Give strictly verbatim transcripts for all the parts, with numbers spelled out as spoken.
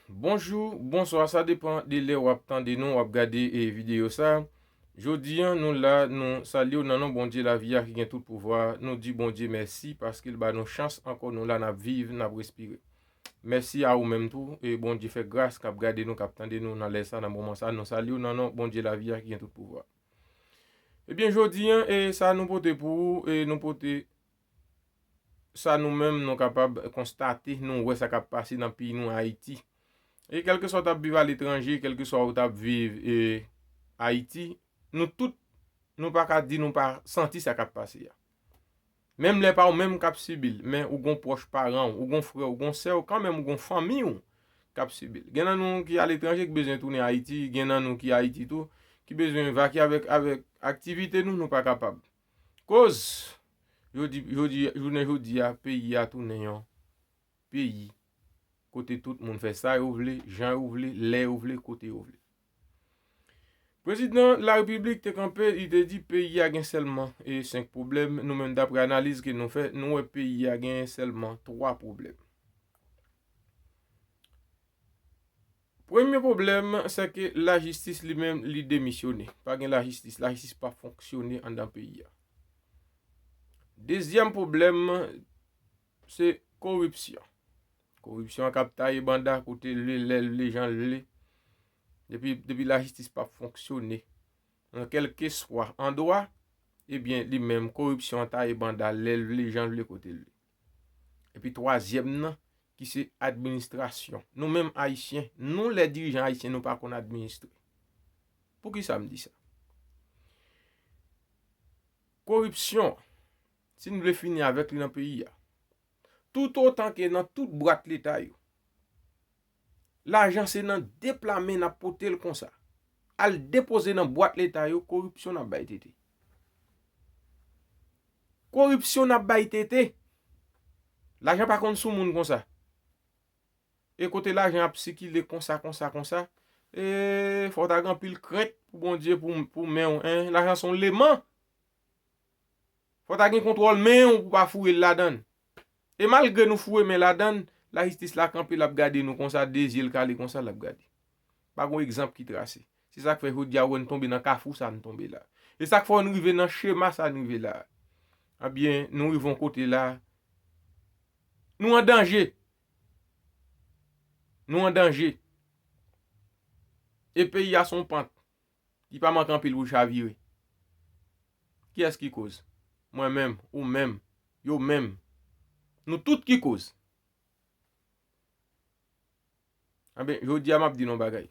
Bonjou, bonswa, sa depann de lè w ap tande nou, w ap gade, e, videyo sa. Jodi a, nou la, nou salye w nan non Bondye lavi a ki gen tout pouvwa. Nou di Bondye mèsi paske l ba nou chans ankò, nou la, n ap viv, n ap respire. Mèsi a ou menm tou, e Bondye fè gras k ap gade nou, k ap tande nou nan lè sa, nan moman sa. Nou salye w nan non Bondye lavi a ki gen tout pouvwa. Ebyen, jodi a, e, sa nou pote pou ou, e nou pote sa nou menm nou kapab konstate, nou wè sa k ap pase nan peyi nou, Ayiti. E kèlkeswa w t ap viv aletranje, kèlkeswa w t ap viv, e, Ayiti, nou tout, nou pa ka di nou pa santi sa k ap pase a. Menm lè pa ou menm k ap sibi l, men ou gon pwòch paran w, ou gon frè w, ou gon sè w, kanmenm ou gon fanmi w k ap sibi l. Gen nan nou ki aletranje ki bezwen tounen Ayiti, gen nan nou ki Ayiti tou, ki bezwen vakye avèk, avèk aktivite nou, nou pa kapab. Koz, jodi, jodi, jounen jodi a, peyi a tounen yon peyi kote tout moun fè sa yo vle, jan yo vle, lè yo vle, kote yo vle. Prezidan Larepiblik te kanpe, li te di peyi a gen sèlman, e, senk pwoblèm. Nou menm, daprè analiz ke nou fè, nou wè peyi a gen sèlman twa pwoblèm. Premye pwoblèm, se ke lajistis li menm, li demisyone. Pa gen lajistis. Lajistis pa fonksyone anndan peyi a. Dezyèm pwoblèm, se koripsyon. Koripsyon an k ap taye banda kote l vle, lè l vle, jan l vle. Depi, depi lajistis p ap fonksyone nan kèlkeswa andwa, ebyen, li menm, koripsyon an taye banda lè l vle, jan l vle, kote l vle. Epi twazyèm nan, ki se administrasyon. Nou menm Ayisyen, nou lè dirijan ayisyen, nou pa konn administre. Poukisa m di sa? Koripsyon, si n vle fini avèk li nan peyi a, toutotan ke nan tout bwat leta yo, lajan se nan de pla men n ap pote l konsa, al depoze nan bwat leta yo, koripsyon n ap bay tete. Koripsyon n ap bay tete. Lajan pa konn sou moun konsa. E kote lajan ap sikile konsa, konsa, konsa, e fò w ta gen anpil krent pou Bondye, pou, pou men w, en. Lajan se yon leman. Fò w ta gen kontwòl men w pou w pa foure l ladan l. E malgre nou foure men ladan l, lajistis la kanpe, l ap gade nou konsa, de zye l kale konsa, l ap gade. Pa gen egzanp ki trase. Se sa k fè jodi a, w wè n tonbe nan kafou sa n tonbe la. E sa k fè w n rive nan chema sa n rive la. Ebyen, nou rive yon kote la, nou an danje. Nou an danje. E peyi a se yon pant ki pa manke anpil pou l chavire. Kiyès ki koz? Mwen menm, ou menm, yo menm. Nou tout ki koz. Anben, jodi a m ap di nou yon bagay.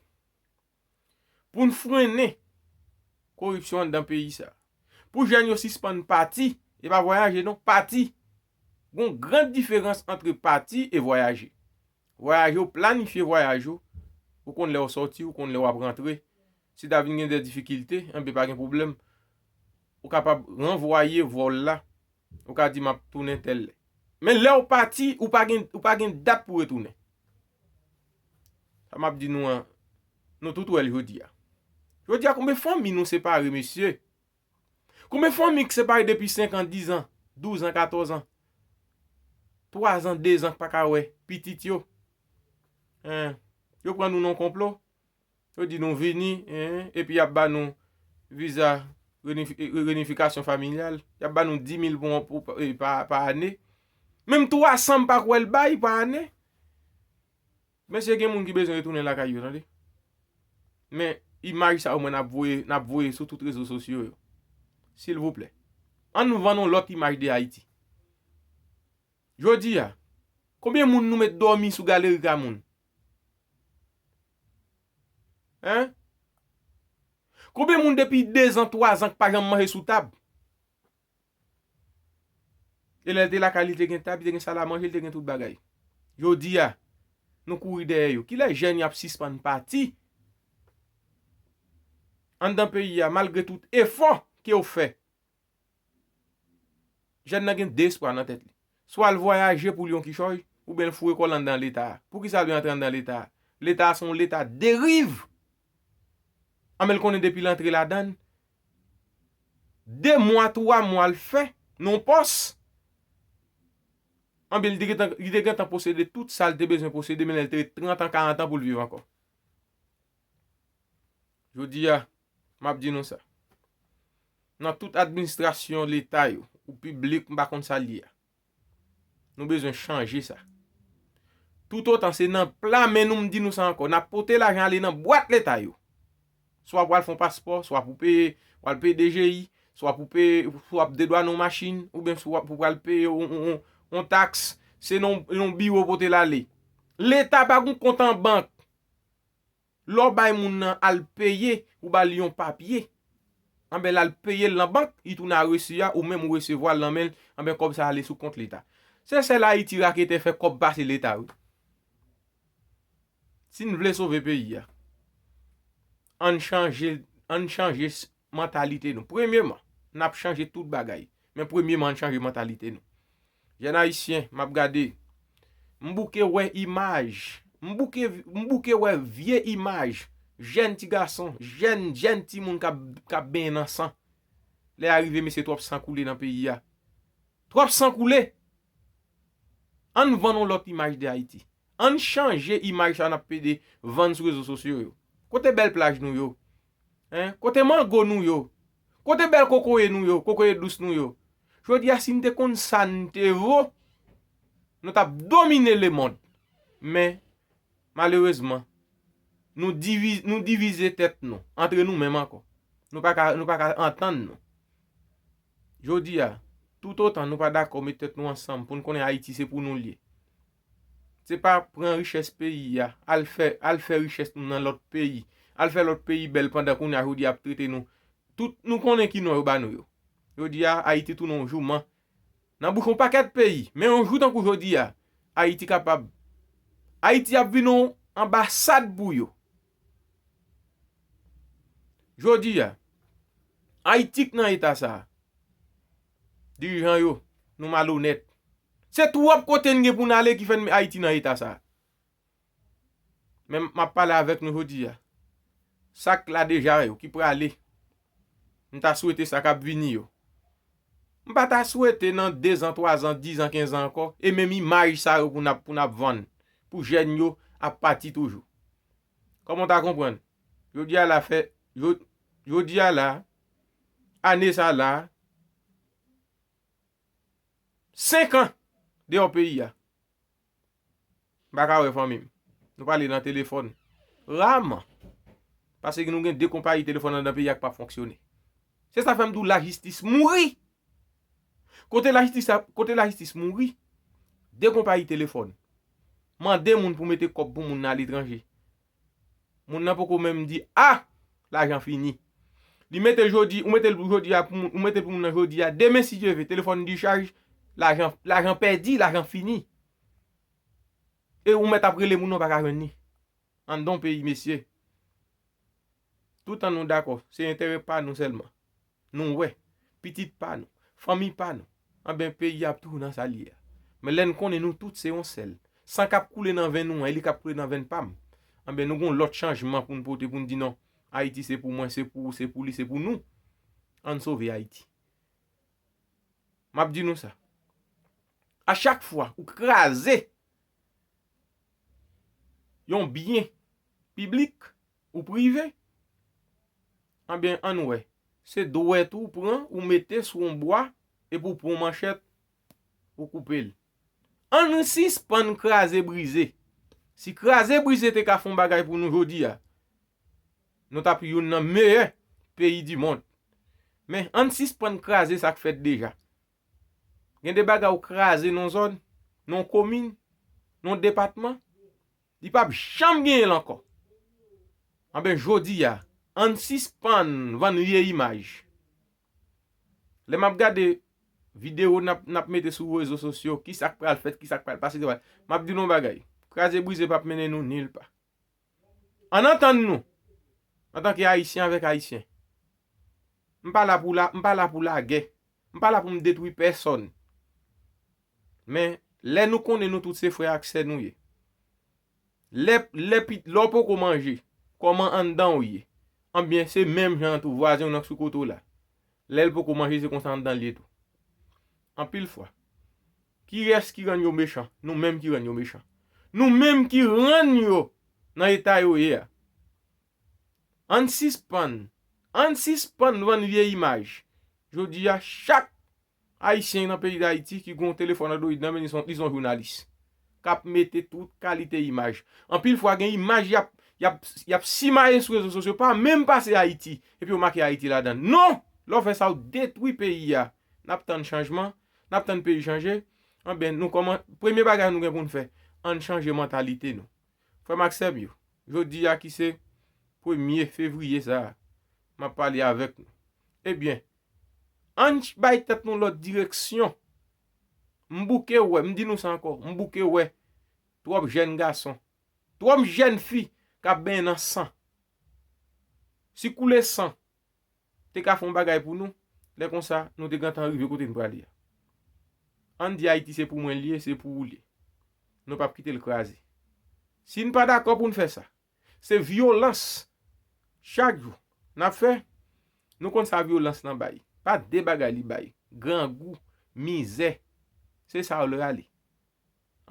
Pou n frennen koripsyon anndan peyi sa, pou jèn yo sispann pati, e pa vwayaje non, pati. Gon gran diferans ant pati e vwayaje. Vwayaje, ou planifye vwayaj ou, ou konn lè w sòti, ou konn lè w ap rantre. Si ta vin gen de difikilte, enben pa gen pwoblèm. Ou kapab ranvwaye vòl la, ou ka di m ap tounen tèl lè. Men lè w pati, ou pa gen, ou pa gen dat pou retounen. Sa m ap di nou an, nou tout wè l jodi a. Jodi a, konbyen fanmi nou separe, mesye? Konbyen fanmi k separe depi senk an, diz an, douz an, katòz an, twa zan, de zan k pa ka wè pitit yo? Hein? Yo pran nou nan konplo. Yo di nou vini, hein, epi y ap ba nou viza renifi-, e, renifikasyon familyal. Y ap ba nou dis mil pou, pou, e, pa, pa ane. Menm twa san m pa kwè l bay pa ane. Mesye, gen moun ki bezwen retounen lakay yo, tande. Men imaj sa yo mwen n ap voye, n ap voye sou tout rezo sosyo yo. Silvouplè. Ann vann yon lòt imaj de Ayiti. Jodi a, konbyen moun nou met dòmi sou galeri ka moun? Hein? Konbyen moun depi de zan, twa zan k pa janm manje sou tab? E lè l te lakay li, te gen tab, li te gen sal a manje, li te gen tout bagay. Jodi a, nou kouri dèyè yo. Kilè jèn y ap sispann pati anndan peyi a, malgre tout efò ke yo fè? Jèn nan gen de espwa nan tèt li. Swa l vwayaje pou l yon kichòy, oubyen l foure kò l anndan Leta a. Poukisa l vle antre anndan Leta a? Leta a se yon Leta deriv. Anben l konnen depi l antre ladan l, de mwa, twa mwa l fè nan yon pòs, Anben, li te gentan, li te gentan posede tout sa l te bezwen posede, men lè l te ret trant an, karant an pou l viv ankò. Jodi a, m ap di nou sa. Nan tout administrasyon Leta yo, ou piblik, m pa konn sa l ye a. Nou bezwen chanje sa. Toutotan se nan pla men nou, m di nou sa ankò, n ap pote lajan ale nan bwat Leta yo. Swa pou al fè yon paspò, swa pou peye, pou al peye D G I, swa pou peye, pou ap dedwane yon machin, oubyen swa pou pral peye yon, yon, yon, yon taks, se nan yon biwo pote l ale. Leta pa gen kont an bank. Lè w bay moun nan al peye, ou ba l yon papye, anben, l al peye l nan bank, li tounen a resi a, ou menm ou resevwa l nan men l, anben, kòb sa ale sou kont Leta. Se sèl Ayiti raketè fè kòb pase Leta, wi. Si n vle sove peyi a, ann chanje, ann chanje s-, mantalite nou. Premyeman, n ap chanje tout bagay. Men premyeman, ann chanje mantalite nou. Jèn ayisyen, m ap gade, m bouke wè imaj, m bouke, m bouke wè vye imaj, jèn ti gason, jèn, jèn timoun k ap, k ap benyen nan san. Lè a rive, mesye, twòp san koule nan peyi a. Twòp san koule. Ann vann yon lòt imaj de Ayiti. Ann chanje imaj sa n ap pede vann sou rezo sosyo yo. Kote bèl plaj nou yo? Hein? Kote mango nou yo? Kote bèl kokoye nou yo, kokoye dous nou yo? Jodi a, si n te konn sa n te vo, nou t ap domine lemonn. Men, malerezman, nou divi-, nou divize tèt nou, antre nou menm ankò. Nou pa ka, nou pa ka antann nou. Jodi a, toutotan nou pa dakò met tèt nou ansanm pou n konnen Ayiti se pou nou l ye. Se pa pran richès peyi a, al fè, al fè richès nou nan lòt peyi. Al fè lòt peyi bèl pandan kounye a jodi a ap trete nou. Tout nou konnen ki non yo ba nou yo. Jodi a, Ayiti tounen yon jouman nan bouch yon pakèt peyi. Men yon jou tankou jodi a, Ayiti kapab, Ayiti ap vin yon anbasad pou yo. Jodi a, Ayiti k nan eta sa a. Dirijan yo, nou malonèt. Se twòp kote n gen pou n ale ki fè n Ayiti nan eta sa a. Men m ap pale avèk nou jodi a. Sa k la deja yo, ki prale. M ta swete sa k ap vini yo. M pa ta swete nan dezan, twazan, dizan, kenzan ankò, e menm imaj sa yo pou n ap, pou n ap vann, pou jèn yo ap pati toujou. Kòman w ta konprann? Jodi a la fè, jo-, jodi a la, ane sa la, senk an deyò peyi a. M pa ka wè fanmi m. Nou pale nan telefòn. Raman. Paske nou gen de konpayi telefòn anndan peyi a k pa fonksyone. Se sa fè m di w lajistis mouri. Kote lajistis a, kote lajistis mouri, de konpayi telefòn mande moun pou mete kòb pou moun nan aletranje. Moun nan poko menm di, a, lajan fini. Li mete jodi, ou mete l pou jodi a, pou moun, ou mete l pou moun nan jodi a. Demen, si Dye ve, telefòn dichaj, lajan, lajan pèdi, lajan fini. E ou mèt ap rele moun nan, ou pa ka jwenn li. Anndan yon peyi, mesye. Toutan nou dakò, se enterè pa nou sèlman. Nou wè, pitit pa nou, fanmi pa nou, anben, peyi a ap toujou nan sa l ye a. Men lè n konnen nou tout se yon sèl, san k ap koule nan venn ou an, e li k ap koule nan venn pa m, anben, nou gon lòt chanjman pou n pote, pou n di non, Ayiti se pou mwen, se pou ou, se pou li, se pou nou. Ann sove Ayiti. M ap di nou sa. A chak fwa ou kraze yon byen piblik ou prive, anben, ann wè. Se dwèt ou pran, ou mete sou yon bwa, epi ou pran yon manchèt, ou koupe l. Ann sispann kraze brize. Si kraze brize te ka fè yon bagay pou nou jodi a, nou t ap youn nan meyè peyi di mond. Men ann sispann kraze sa k fèt deja. Gen de bagay ou kraze nan yon zòn, nan yon komin, nan yon depatman, li p ap janm genyen l ankò. Anben, jodi a, ann sispann vann vye imaj. Lè m ap gade videyo n ap, n ap mete sou rezo sosyo, ki sa k pral fèt, ki sa k pral pase, m ap di nou yon bagay. Kraze brize p ap mennen nou nil pa. Ann antann nou, antanke Ayisyen avèk Ayisyen. M pa la pou la, m pa la pou lagè. M pa la pou m detwi pèsòn. Men, lè nou konnen nou tout se frè ak sè nou ye. Lè, lè pit-, lè w poko manje, kòman anndan w ye? Anbyen, se menm jan an tou, vwazen w nan sou kote w la. Lè l poko manje, se konsa anndan l ye tou. Anpil fwa, Kiyès ki rann yo mechan? Nou menm ki rann yo mechan. Nou menm ki rann yo nan eta yo ye a. Ann sispann. Ann sispann vann vye imaj. Jodi a, chak Ayisyen nan peyi Dayiti ki gen yon telefòn Android nan men li, se yon, li se yon jounalis k ap mete tout kalite imaj. Anpil fwa, gen imaj y ap, y ap, y ap simaye sou rezo sosyo, pa menm pase Ayiti, epi yo make Ayiti ladan l. Non! Lè w fè sa, w detwi peyi a. N ap tann chanjman, n ap tann peyi chanje. Anben, nou kòman, premye bagay nou gen pou n fè, ann chanje mantalite nou. Frè m ak sè m yo, jodi a ki se premye fevriye sa a, m ap pale avèk nou. Ebyen, ann ch-, bay tèt nou lòt direksyon. M bouke wè, m di nou sa ankò, m bouke wè twòp jèn gason, twòp jèn fi k ap benyen nan san. Si koule san te ka fè yon bagay pou nou, lè konsa, nou te gentan rive kote n prale a. Ann di Ayiti se pou mwen l ye, se pou ou l ye. Nou p ap kite l kraze. Si n pa dakò pou n fè sa, se vyolans chak jou n ap fè. Nou konn sa vyolans lan bay. Pa de bagay li bay. Grangou, mizè. Se sa yo l rale.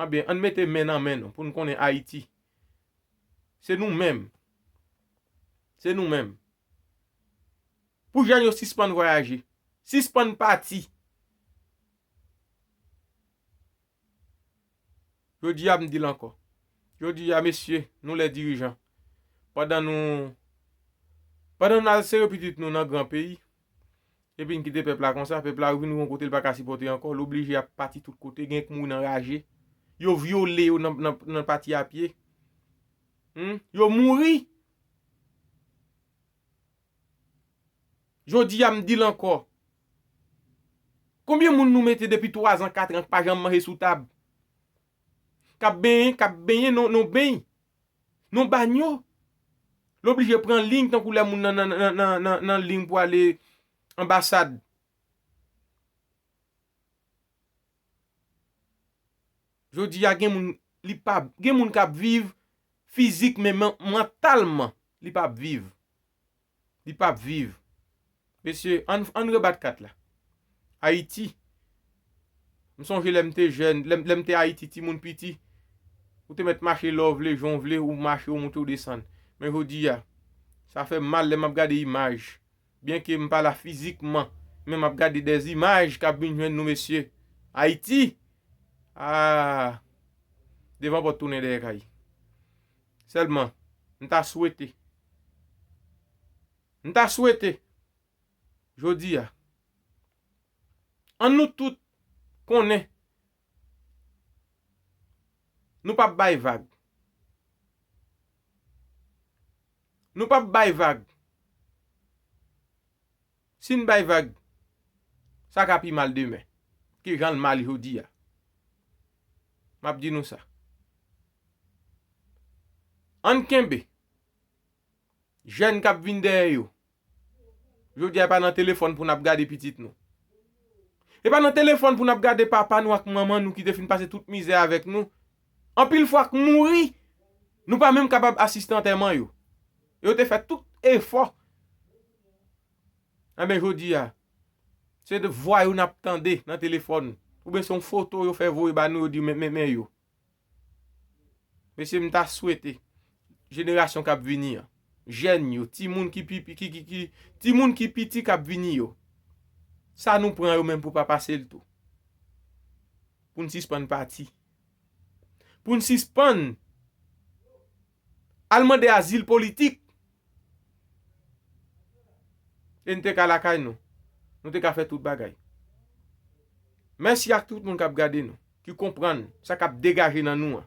Anben, ann mete men nan men nou pou n konnen Ayiti. Se nou menm. Se nou menm. Pou jèn yo sispann vwayaje. Sispann pati. Jodi a, m di l ankò. Jodi a, mesye, nou lè dirijan. Pandan nou, pandan n al sere pitit nou nan gran peyi, epi n kite pèp la konsa, pèp la vin yon kote l pa ka sipòte ankò, l oblije ap pati tout kote, gen k mouri nan raje. Yo vyole yo nan, nan, nan pati a pye. Hmm? Yo mouri. Jodi a, m di l ankò. Konbyen moun nou mete depi twa zan, kat an, k pa janm manje sou tab? K ap benyen, k ap benyen nan, nan beny, nan banyo. L oblije pran liy tankou lè moun nan, nan, nan, nan, nan, nan liy pou ale anbasad. Jodi a, gen moun, li pa, gen moun k ap viv fizik, men man-, mantalman, li p ap viv. Li p ap viv. Mesye, ann, ann rebat kat la. Ayiti. M sonje lè m te jèn, lè m, lè m te Ayiti, timoun piti, ou te mèt mache lè w vle, jan w vle, ou mache, ou monte, ou desann. Men jodi a, sa fè m mal lè m ap gade imaj. Byenke m pa la fizikman, men m ap gade dèzimaj k ap vin jwenn nou, mesye. Ayiti! Ah! Devan pòt tounen dèyè kay. Sèlman, m ta swete, m ta swete, jodi a, ann nou tout konnen nou p ap bay vag. Nou p ap bay vag. Si n bay vag, sa ka pi mal demen ke jan l mal jodi a. M ap di nou sa. Ann kenbe jèn k ap vin dèyè yo. Jodi a, e pa nan telefòn pou n ap gade pitit nou. E pa nan telefòn pou n ap gade papa nou ak manman nou ki te fin pase tout mizè avèk nou. Anpil fwa k mouri, nou pa menm kapab asiste antèman yo. Yo te fè tout efò. Enben, jodi a, se de vwa yo n ap tande nan telefòn, oubyen se yon foto yo fè voye ba nou, yo di, men, men, men yo. Mesye, m ta swete jenerasyon k ap vini an, jèn yo, timoun ki pi, pi, ki, ki, ki, timoun ki piti k ap vini yo, sa nou pran yo menm pou pa pase l tou. Pou n sispann pati. Pou n sispann al mande azil politik. E n te ka lakay nou. Nou te ka fè tout bagay. Mèsi ak tout moun k ap gade nou, ki konprann sa k ap degaje nan nou an.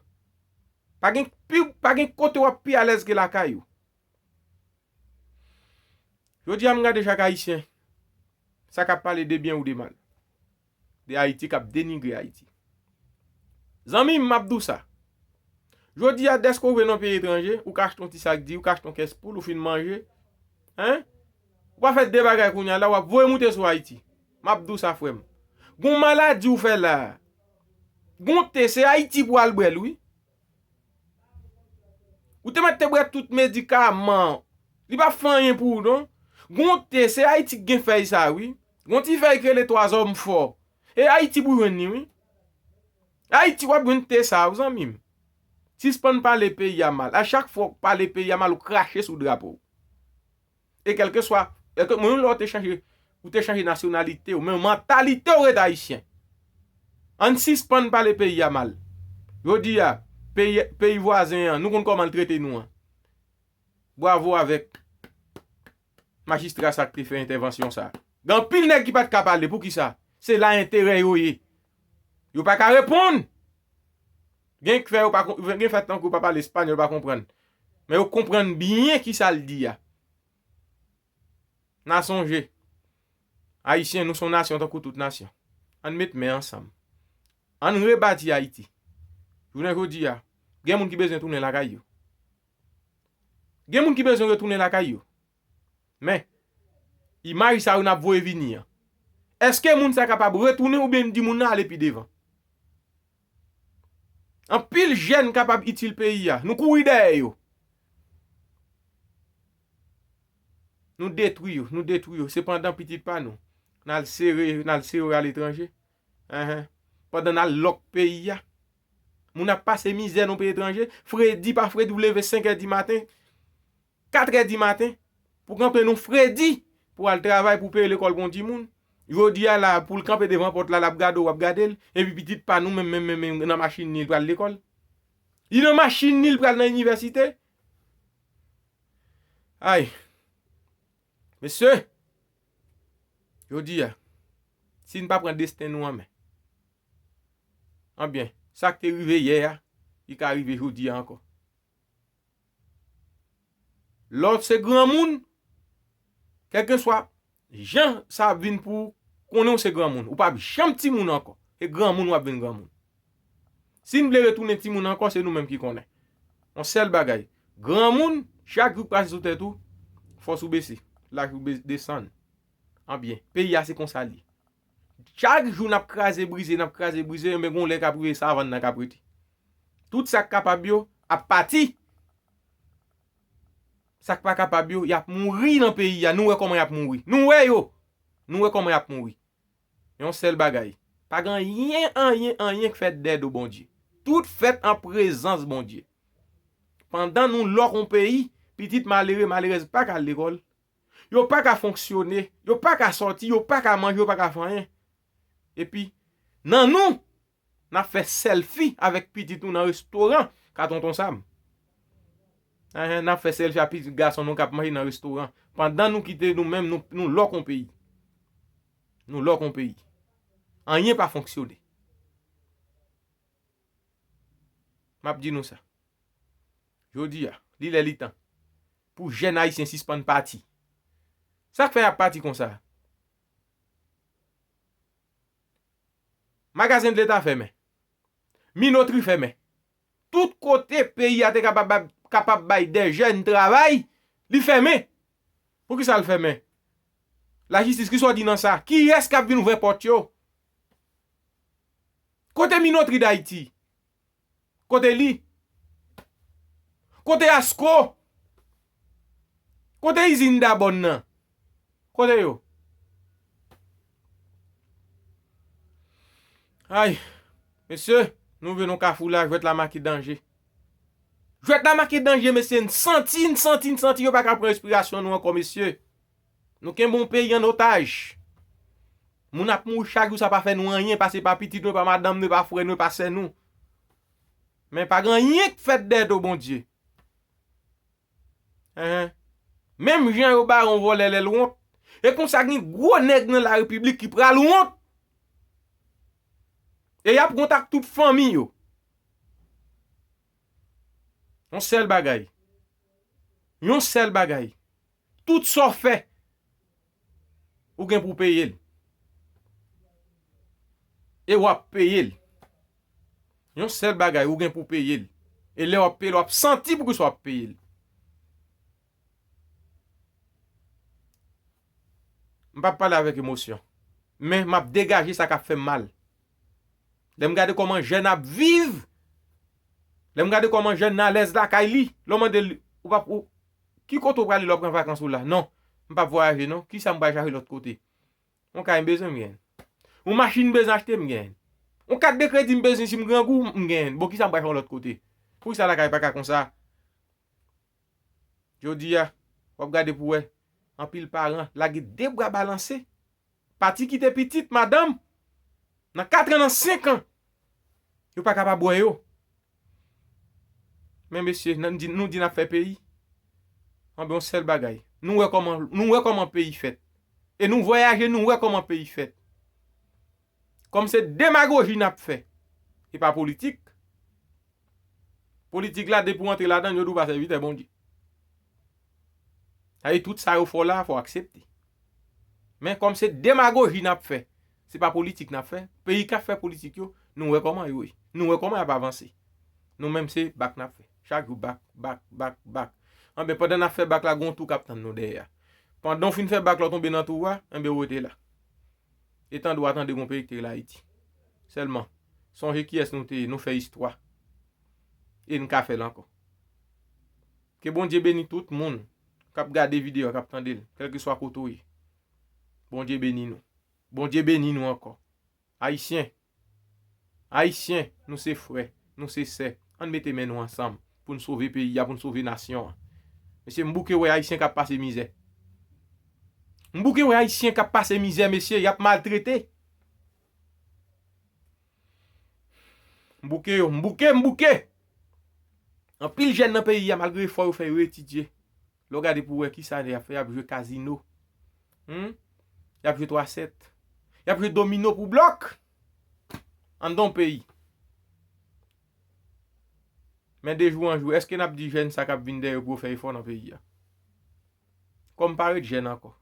Pa gen pi, pa gen kote w ap pi alèz ke lakay ou. Jodi a, m gade chak Ayisyen, sa k ap pale de byen ou de mal de Ayiti, k ap denigre Ayiti. Zanmi m, m ap di w sa. Jodi a, dèske w rive nan peyi etranje, ou ka achte yon ti sak diri, ou ka achte yon kès poul, ou fin manje. Hein? Ou pa fè de bagay kounye a la, w ap voye moute sou Ayiti. M ap di w sa, frè m. Gon maladi ou fè la a. Gon te, se Ayiti pou al bwè l, wi. Ou te mèt te bwè tout medikaman. Li p ap fè anyen pou ou, non. Gon te, se Ayiti k gen fèy sa, wi. Gon ti fèy ki rele twa zòm fò. E Ayiti pou jwenn li, wi. Ayiti w ap jwenn te sa yo, zanmi m. Sispann pale peyi a mal. A chak fwa w pale peyi a mal, ou krache sou drapo w. E kèlkeswa, kèlke, mwen, yon lè w te chanje, ou te chanje nasyonalite w, men mantalite w ret ayisyen. Ann sispann pale peyi a mal. Jodi a, peyi, peyi vwazen an, nou konn kòman l trete nou an. Bwavo avèk majistra sa k te fè entèvansyon sa. Gen anpil nèg ki pa t ka pale. Poukisa? Se la enterè yo ye. Yo pa ka reponn. Gen k fè yo pa kon-, gen fè tankou yo pa pale espanyòl, yo pa konprann. Men yo konprann byen kisa l di a. N a sonje, Ayisyen, nou se yon nasyon tankou tout nasyon. Ann met men ansanm. Ann rebati Ayiti. Jounen jodi a, gen moun ki bezwen tounen lakay yo. Gen moun ki bezwen retounen lakay yo. Men, imaj sa yo n ap voye vini an, èske moun sa kapab retounen oubyen n di moun nan ale pi devan? Anpil jèn kapab itil peyi a. Nou kouri dèyè yo. Nou detwi yo, nou detwi yo. Sepandan, pitit pa nou, n al sere, n al sere yo aletranje. Enhen. Pandan n al lòk peyi a. Moun ap pase mizè nan peyi etranje. Fredi pa fredi, ou leve senk è di maten, kat è di maten, pou kanpe nan fredi, pou al travay, pou peye lekòl pou yon timoun. Jodi a la, pou l kanpe devan pòt la, l ap gade w, w ap gade l. Epi pitit pa nou, menm, menm, menm, menm, nan machin li, l pral lekòl. Li nan machin li, l pral nan inivèsite. Ay. Mesye, jodi a, si n pa pran desten nou an men, anbyen, sa k te rive yè a, li ka rive jodi a ankò. Lè w se granmoun, kèlkeswa jan sa ap vin pou ou, konnen w se granmoun. Ou p ap janm timoun ankò. E granmoun w ap vin granmoun. Si n vle retounen timoun ankò, se nou menm ki konnen. Yon sèl bagay. Granmoun, chak jou k pase sou tèt ou, fòs ou bese, laj ou be-, desann. Anbyen, peyi a se konsa l ye. Chak jou n ap kraze brize, n ap kraze brize, enben gon lè k ap rive savann nan k ap rete. Tout sa k kapab yo ap pati. Sa k pa kapab yo, y ap mouri nan peyi a. Nou wè kòman y ap mouri. Nou wè yo. Nou wè kòman y ap mouri. Yon sèl bagay. Pa gen anyen, anyen, anyen k fèt dèyè do Bondye. Tout fèt an prezans Bondye. Pandan nou lòk yon peyi, pitit malere, malerèz pa ka al lekòl. Yo pa ka fonksyone, yo pa ka sòti, yo pa ka manje, yo pa ka fè anyen. Epi, nan nou, n ap fè sèlfi avèk pitit nou nan restoran, ka Tonton Sam. Enhen, n ap fè sèlfi ak pitit gason nou k ap manje nan restoran. Pandan nou kite nou menm, nou, nou lòk yon peyi. Nou lòk yon peyi. Anyen pa fonksyone. M ap di nou sa. Jodi a, li lè li tan pou jèn ayisyen sispann pati. Sa k fè y ap pati konsa? Magazen de Leta fèmen. Minotri fèmen. Tout kote peyi a te kapab, kapab bay de jèn travay, li fèmen. Poukisa l fèmen? Lajistis, kisa w di nan sa? Kiyès k ap vin ouvè pòt yo? Kote Minotri Dayiti? Kote li? Kote Asko? Kote izin Dabòn nan? Kote yo? Ay, mesye, nou vle nan kafou la, jwèt la make danje. Jwèt la make danje, mesye, n santi, n santi, n santi, yo pa ka pran respirasyon nou ankò, mesye. Nou kenbe yon peyi an otaj. Moun ap mouri chak jou, sa pa fè nou anyen, pase pa pitit nou, pa madanm nou, pa frè nou, pa sè nou. Men pa gen anyen k fèt dèyè do Bondye. Enhen. Menm jan yo bare yon vòlè lè l wont, e konsa gen gwo nèg nan larepiblik ki pral wont. E y ap wont ak tout fanmi yo. Yon sèl bagay. Yon sèl bagay. Tout sa w fè, ou gen pou w peye l. E w ap peye l. Yon sèl bagay, ou gen pou w peye l. E lè w ap peye l, w ap santi poukisa w ap peye l. M p ap pale avèk emosyon. Men m ap degaje sa k ap fè m mal. Lè m gade kòman jèn ap viv, lè m gade kòman jèn nan alèz lakay li, lè w mande l, ou p ap, ou, ki kote w prale lè w pran vakans ou la? Non, m p ap vwayaje non. Kisa m pral chache lòt kote? Yon kay m bezwen, m genyen. Yon machin m bezwen achte, m genyen. Yon kat de kredi m bezwen, si m grangou, m genyen l. Bon, kisa m pral fè yon lòt kote? Poukisa lakay pa ka konsa? Jodi a, w ap gade pou wè, anpil paran lage de bra balanse. Pati kite pitit, madanm, nan kat an, nan senk an, yo pa kapab wè yo. Men mesye, n di, nou di n ap fè peyi. Anben, yon sèl bagay. Nou wè kòman, nou wè kòman peyi fèt. E nou vwayaje, nou wè kòman peyi fèt. Kòm se demagoji n ap fè, e pa politik. Politik la, depi w antre ladan l, yo di w pa sèvitè Bondye. Sa vle di tout sa yo fè w la, fò w aksepte. Men kòm se demagoji n ap fè, se pa politik n ap fè. Peyi k ap fè politik yo, nou wè kòman yo ye. Nou wè kòman y ap avanse. Nou menm se bak n ap fè. Chak jou bak, bak, bak, bak. Anben, pandan n ap fè bak la, gen yon twou k ap tann nou dèyè a. Pandan w fin fè bak la, w tonbe nan twou a, enben, w rete la. E tande w a tande gen yon peyi ki te rele Ayiti. Sèlman, sonje kiyès nou te ye, nou fè istwa. E n ka fè l ankò. Ke Bondye beni tout moun k ap gade videyo a, k ap tande l, kèlkeswa kote w ye. Bondye beni nou. Bondye beni nou ankò. Ayisyen, Ayisyen, nou se frè, nou se sè. Ann mete men nou ansanm pou n sove peyi a, pou n sove nasyon an. Mesye, m bouke wè Ayisyen k ap pase mizè. M bouke wè Ayisyen k ap pase mizè, mesye, y ap maltrete. M bouke yo, m bouke, m bouke. Anpil jèn nan peyi a, malgre efò yo fè, yo etidye. Lè w gade pou w wè kisa y ap fè, y ap jwe kazino. Hmm? Y ap jwe twa sèt. Y ap jwe domino pou blòk. Anndan yon peyi. Men de jou an jou, èske n ap di jèn sa k ap vin dèyè yo pou yo fè efò nan peyi a? Kòm pa ret jèn ankò.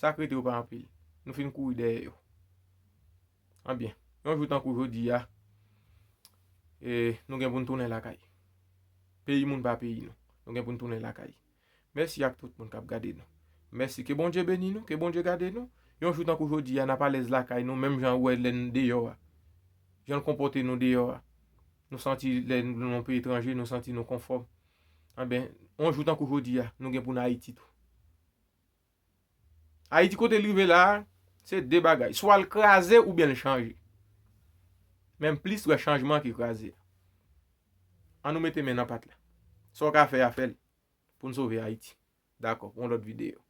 Sa k rete yo pa anpil. Nou fin kouri dèyè yo. Anbyen, yon jou tankou jodi a, e, nou gen pou n tounen lakay. Peyi moun pa peyi nou. Nou gen pou n tounen lakay. Mèsi ak tout moun k ap gade nou. Mèsi. Ke Bondye beni nou, ke Bondye gade nou. Yon jou tankou jodi a, n ap alèz lakay nou, menm jan ou wè lè n deyò a. Jan n konpòte nou deyò a. Nou santi lè nou nan yon peyi etranje, nou santi nou konfòm. Anben, yon jou tankou jodi a, nou gen pou n Ayiti tou. Ayiti kote l rive la a, se de bagay. Swa l kraze oubyen l chanje. Men m plis wè chanjman ke kraze a. Ann nou mete men nan pat la. Sa w ka fè a, fè l. Pou n sove Ayiti. Dakò, pou yon lòt videyo.